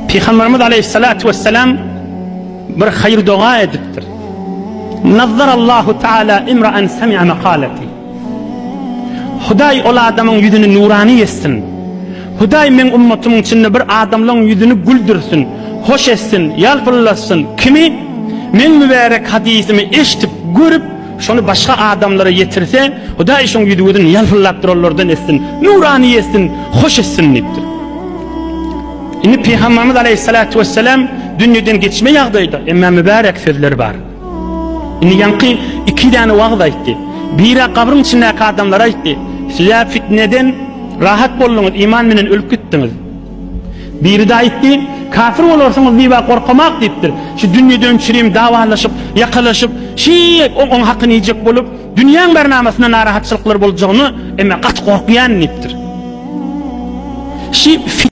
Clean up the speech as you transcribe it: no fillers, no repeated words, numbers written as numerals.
Pygamberimiz aleýhissalatu wessalam bir haýyr doga edipdir. Nazzarallahu taala imra'an semi'a makalati. Hudaý ol adamyň ýüzüni nurany etsin. Hudaý meň ummatymyň içinde bir adamlaň ýüzüni güldürsin, hoş etsin, ýalpyldasyn. Kimi meň mübärek hadysymy eşdip, görüp, şony başga adamlara ýetirse, Hudaý şoň ýüzi-gözüni ýalpyldap duranlardan etsin, nurany etsin, hoş etsin diýipdir. Indi Pygamberimiz aleýhissalatu wessalam dünýeden geçme ýagdaýda, emma mübärek sözleri bar. Indi ýaňky iki däne wagyz aýtdy. Biri gabryň içindäki adamlara aýtdy. Siz-ä fitneden rahat bolduňyz, iman bilen ölüp gitdiňiz. Biri-de aýtdy, kafir bolarsyňyz diýip-ä gorkamak diýipdir. Şu dünýeden çürim dawalaşyp, ýakalaşyp, şi oň hakyny iýjek bolup, dünýäň barnamasynda narahatçylyklar boljagyny, emma gaty gorkýan diýipdir. Şi.